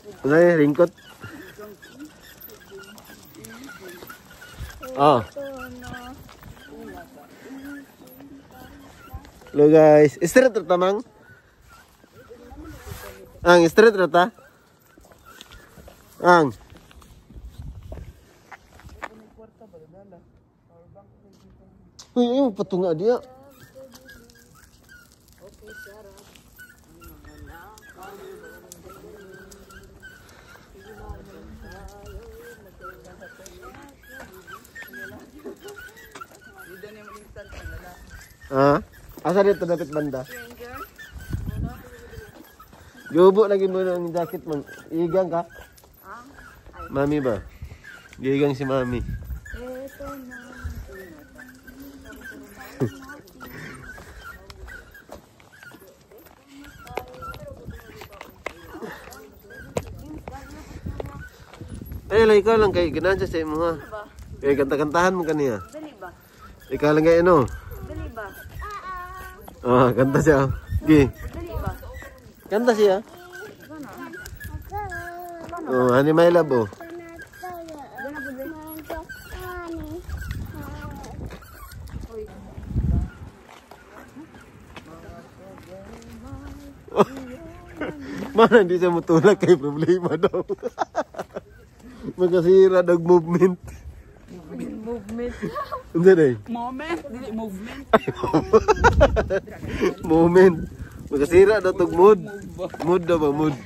Ano eh, ringkot? Oh. Hello guys. Straight ra tamang? Ang straight ra ta? Ang. Uy, ayaw patunga dia. Ah, asa dito dapat banda? Gubo lagi mo ng jacket mo. Igang ka? Mami ba? Gigang si mami. Ito na. Ay, lang ikaw lang kay ganahan siya sa imo ha. Kay kanta-kantahan mo kaniya. Dali ba? Ikaw lang kay ano? Dali ba? Ah, kanta siya. Gi. Dali ba? Kanta siya. Oh, honey my love oh. Mana hindi siya mutulak kay problema daw. Magkasira dog movement. Movement. Hindi na eh. Moment, dili movement. Moment. Magkasira daw tog mood. Mood daw ba mood?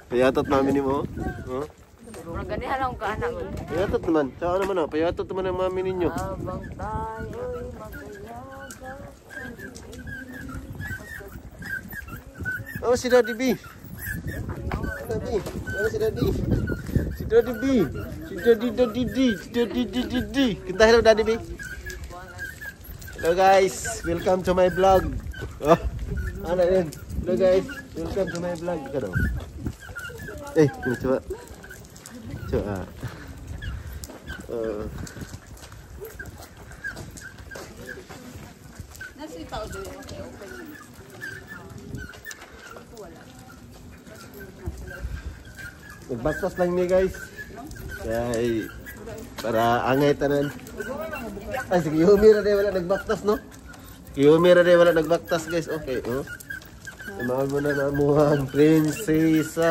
Payatot mami ni mo. Oh. Murag ganihan lang ka anak. Payatot naman. Tsaka naman oh. Payatot naman ang mami ninyo. Habang tayo'y magkayakap. Oh, si Daddy B. Daddy. Oh, si Daddy. Si Daddy B. Si Daddy Daddy D. Si Daddy D D D. Kanta hello Daddy B. Hello guys, welcome to my vlog. Oh, ano yun? Hello guys, welcome to my vlog. Ikaw daw. Eh, coba. Coba. Nasa tao doon, okay, open. Nagbaktas lang ni guys. Kaya para angay tanan. Ay, sige, Yumi ra wala nagbaktas no? Yumi ra wala nagbaktas guys. Okay, oh. Imaon mo na na muhang prinsesa.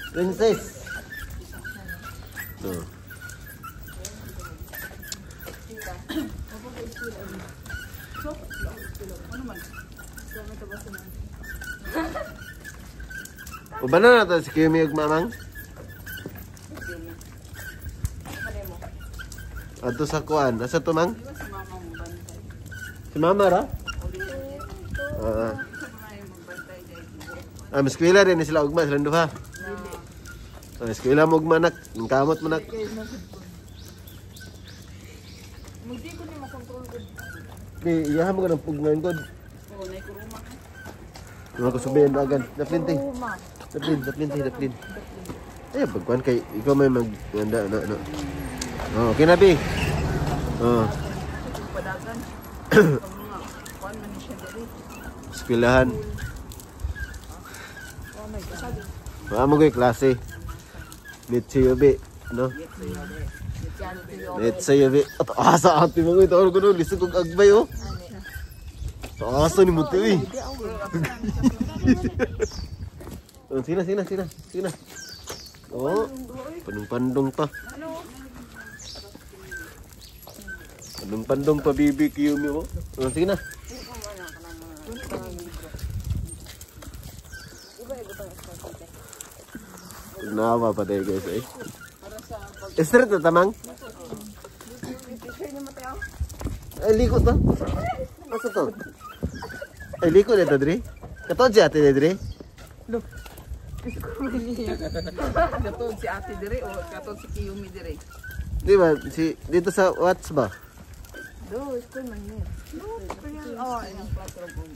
Princess. No. Uban na nato si Kimi ug mamang. Adto sa kuan, asa to mang? Si mama ra? Ah, eskwela rin sila ugma silang duha. Ah, eskwela mo ugma nak, kamot mo nak. Di, iyahan mo ka ng pugnan god. Mga kusubihan dagan, naplinti. Daplin, daplin, daplin. Ay, pagkuan kay ikaw may maganda na no. Oh, okay na bi. Oh. Eskwelahan. Mga mo ko'y klase. Mitsuyobi, no? Mitsuyobi. At asa ate mo ito. Ano ko no? Lisod kong agbay, oh. Asa ni mo ito, eh. Oh, sina, sina, sina, sina. Oh, pandong-pandong pa. Pandong-pandong pa, bibi, Kiyumi mo. Oh, sige na. Nawa pa tayo guys eh. Straight na tamang? Ay, liko to. Asa to? Ay, liko na ito, Dre. Katod si ate, Dre. Look. Katod si ate dire o katod si Kiyumi dire. Di ba? Si, dito sa Watts ba? Do, school man yun. No, oh, inang classroom.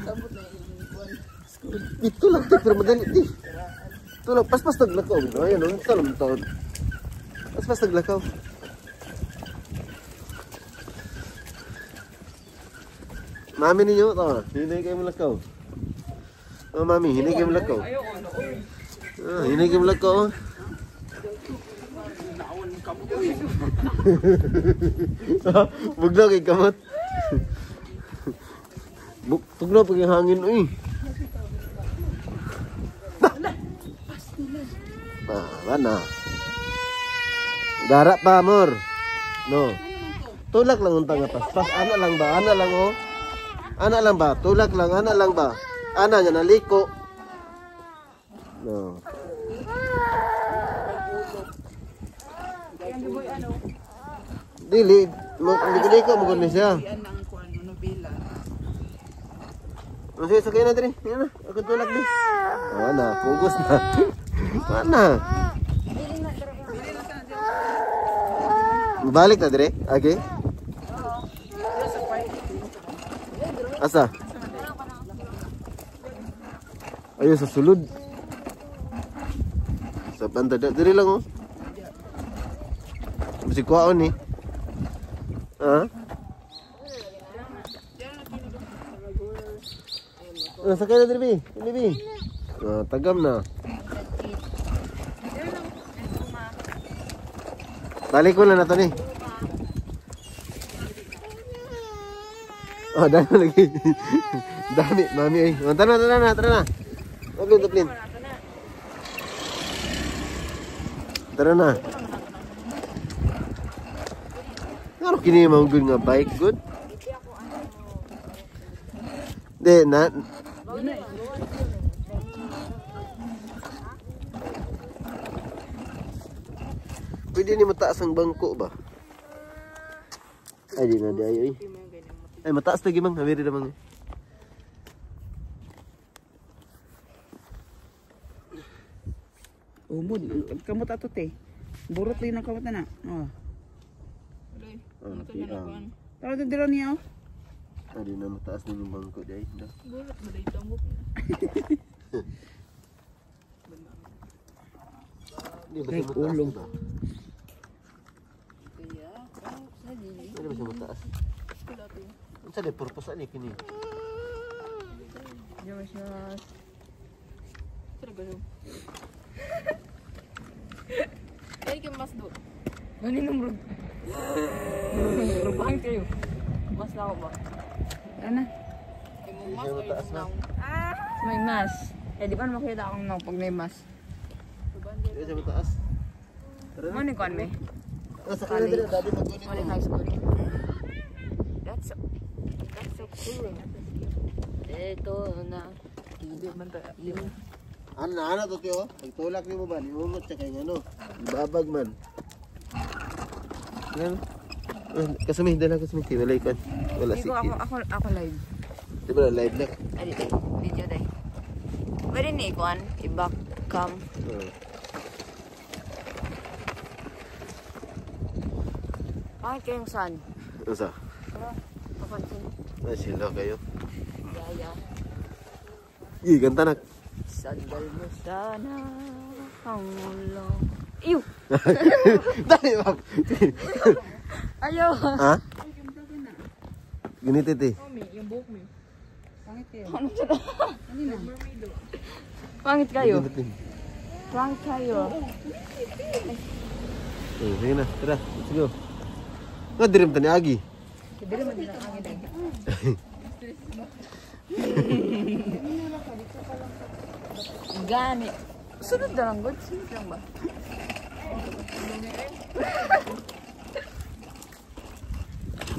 Sabot na yung school. Dito lang, pero madali. Di. Ito lang, paspas naglakaw. Ayan, ang salam taon. Paspas naglakaw. Mami ninyo to. Hinay kayo mulakaw. Oh, mami, hinay kayo mulakaw. Ah, hinay kayo mulakaw. Bugnaw kay kamot. Tugnaw pag yung hangin, uy. Ah, na. Gara pa, amor. No. Tulak lang untang nga paspas. Ana lang ba? Ana lang oh. Ana lang ba? Tulak lang, ana lang ba? Ana niya naliko. No. Dili, liko mo gud ni siya. Sige, sakay na diri. Yan na, ako tulak di. Oh, na, pugos na. Ana. Balik na dire. Okay. Asa? Ayun sa sulod. Sa banda diri lang oh. Bisig kuwaon ni. Ha? Sakay na diri bi. Dili bi. Ah, tagam na. Balik ko lang na to ni. Oh, dami lagi. Dami, mami ay. Oh, tara na, tara na, tara na. Taplin, taplin. Tara na. Ano kini mga good nga bike good? Di na. Pwede ni mataas ang bangko ba? Ay, di na di ayo eh. Ay, mataas lagi mang. Habiri na mang. Umod, kamot ato te. Burot lang ang kamot na. Oh. Tara to dira niya oh. Ay, di na mataas na yung bangko di ay. Burot ba dito ang buhok? Di ba siya mataas diba? Di ba siya mataas? Ano sa purpose ani kini? Ay, kay mas do. Gani nung rug. Rubahan kayo. Mas na ako ba? Ana. Di siya mataas na. May mas. Eh, di ba makita akong no pag may mas? Di siya mataas. Tara na. Mo ni kuan me. Sa kanila diri dadi pag Mo ni high school. That's so cool. Ito na. Hindi man ta. Ano na, ano to tiyo? Pagtulak nimo ba, niungot siya kay ngano. Ibabag man. Yan. Kasumi, dala kasumi. Wala ikan. Wala Hindi ko sikit. ako live. Di ba live na? Ay, video day. Pwede ni ikuan, i-back cam. Bakit kayong sun? Ano sa? Papansin. Ay, sila kayo. Yaya. Ih, ganta na. Sandal mo sana ang ulo. Ew! Dali, bak. Ayaw! Ha? Ganito, te. Yung buhok mo. Pangit kayo. Ano siya? Pangit kayo. Pangit kayo. Eh, sige na. Tara, let's go. Nga, dirim ta ni Agi. Dirim man din ang Agi day. Gani. Sunod na lang, good. Sunod lang ba?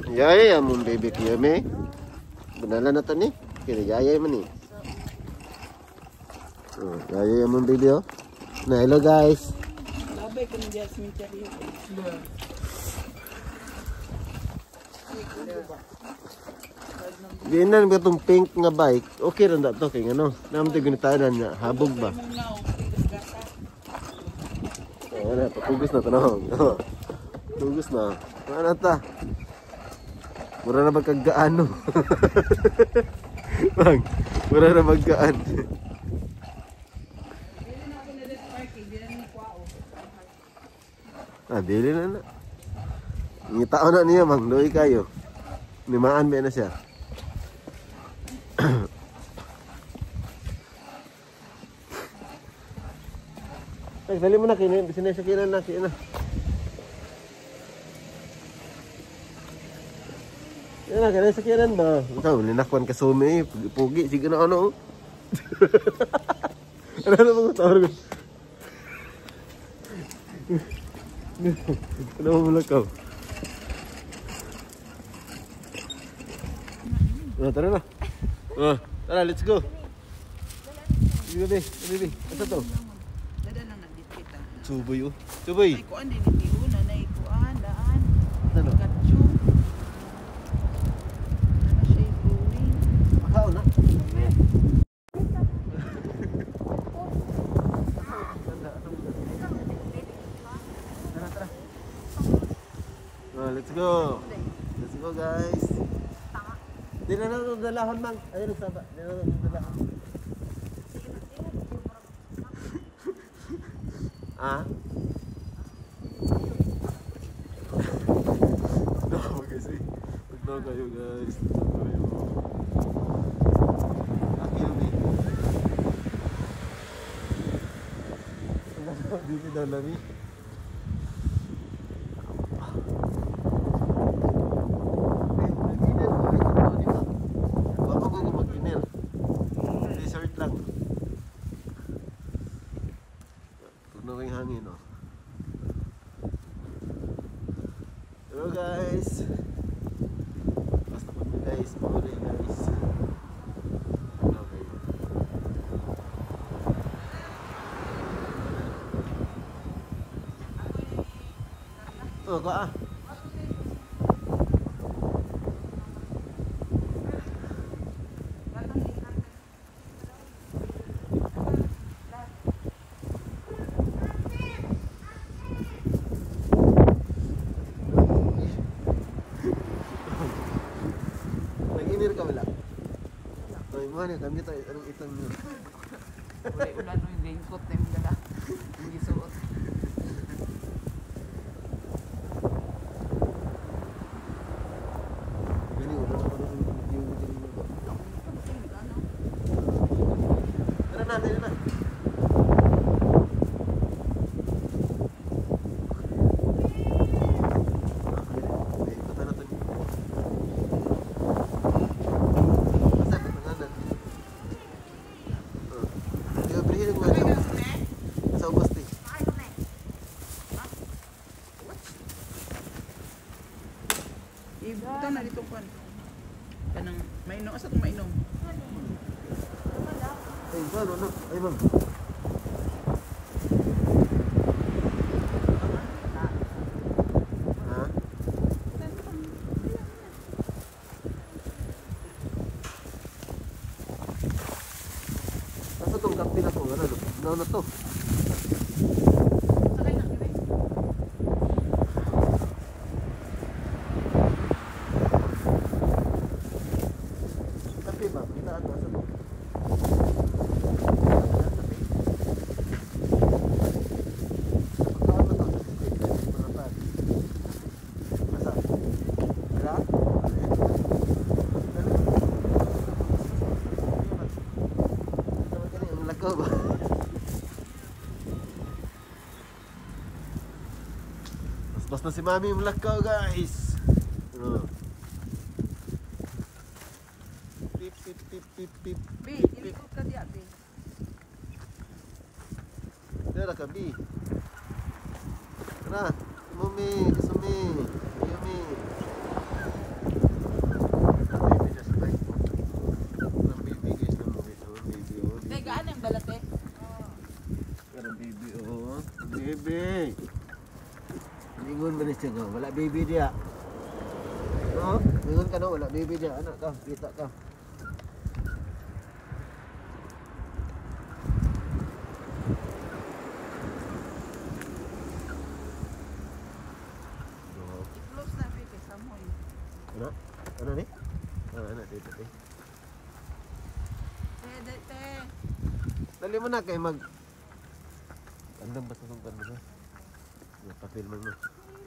Yaya mong baby kiyame. Banala na to ni. Kaya yaya man ni. Oh, yaya mong baby oh. Na, hello guys. Labay ko ng Jasmine Cherry. Di na ba itong pink nga bike? Okay rin da to kay ano. Naman tayo ginitanan niya. Habog ba? Oh, wala, patugos na tanong. Tugos na. Ano ta? Mura na magkagaano. Bang, mura na magkaan. Ah, dili na na. Ngitao na niya, mang. Luoy kayo. Nimaan ba na siya? Dali mo na kini, sinasakyan na kini na. Yan na, kaya sakyanan ba? Ikaw, linakwan ka sumi eh. Pugi, sige na ano. Ano na mga tao? Ano mo mulakaw? Tara na. Tara, let's go. Baby, baby, asa to? Dada lang nagdikit. Suboy oh. Suboy. Ay kuan din ni una na kuan daan. Ano? Katsu. Ano siya going? Makaon na. Tara, tara. Oh, let's go. Let's go, guys. Di na lang dalahon, mang. Ayun, saba. Di na lang dalahon. Ah? No, kasi. Magno kayo, guys. Magno kayo. Akil ni. Dito daw lami. Baka ko mag-dinner. Dessert lang. Tunog yung hangin, oh. Hello guys. Basta po guys, puri guys. Hello kayo. Oh, ko ah. Nag-inir ka wala? Ay, mo na kami tayo anong itang nyo. Wala ulan yung raincoat na yung dala. Yung gisuot. Gani wala ko na yung video ba. Tara na, tara na. Ibutan na dito kon. Kanang mainom asa tong mainom. Ay, ano no? Ay, ma'am. Ha? Asa tong kape na to? Ano? Ano na to? Sakay na kami. Kape ba? Kita ato asa to? Pagkaon na to. Mga pad. Asa? Tara? Ang lakaw ba? Bas na si Mami yung lakaw, guys. Oh. Pip, pip, pip, pip, pip. Bi, ilikot ka diya, bi. Tara ka, Bi. Tara. Mami, kasumi. Yumi. Baby, just like. Ang baby, guys. Ang baby, oh. Te, gaan ang balat eh. Pero baby, oh. Baby. Lingon ba ni siya? Wala baby diya. No? Lingon ka no? Wala baby diya. Anak ka, kita ka. I-close na bi kay samoy. Ano? Ano ni? Ano dito eh. Te, te, te. Dali mo na kay mag andam ba sa tungkad mo sa? Papel man mo.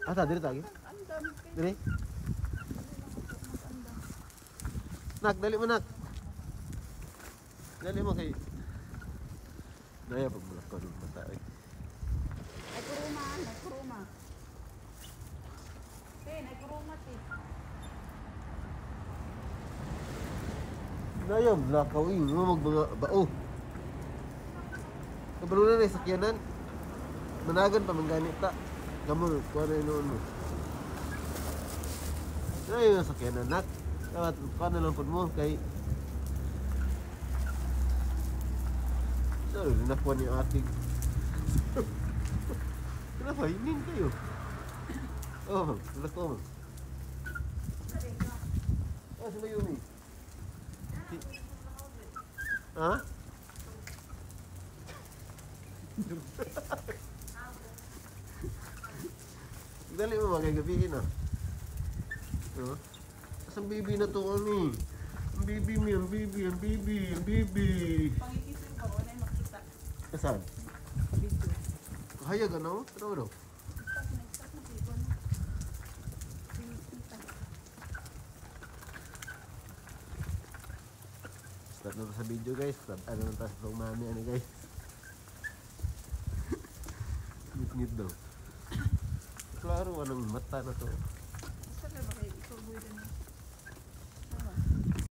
Ah, ta diri tagi. Andam. Diri. Nak, dali mo nak. Dali mo kay Naya pag mulak ko ng bata eh. Kuruma, may kuruma. Te, may kuruma, te. Dayam, lakaw eh. Mga magbanga bao. Kabalo na na sakyanan. Managan pa man ta. Kamo, kuha na noon mo. Ay, yung sakyanan nak. Dapat kuha na lang po mo kay. Sorry, nakuha ni ating. Kenapa ini kayo? Oh, ko. Oh, si Mayumi. Ha? Dali mo mga gabihin ah. Oh. Asang baby na to kami? Ang baby mi, ang baby, ang baby, ang baby. Pangikisin ba? Wala yung makita. Saan? Video. Hayag ano? Ano ano? Stop na, stop na. Kaya na. Kita. Stop na to sa video, guys. Stop, ano na tayo sa mami ano, guys. Ngit-ngit daw. Klaro, anong mata na to. Basta ba kayo? Ikaw, boy, na.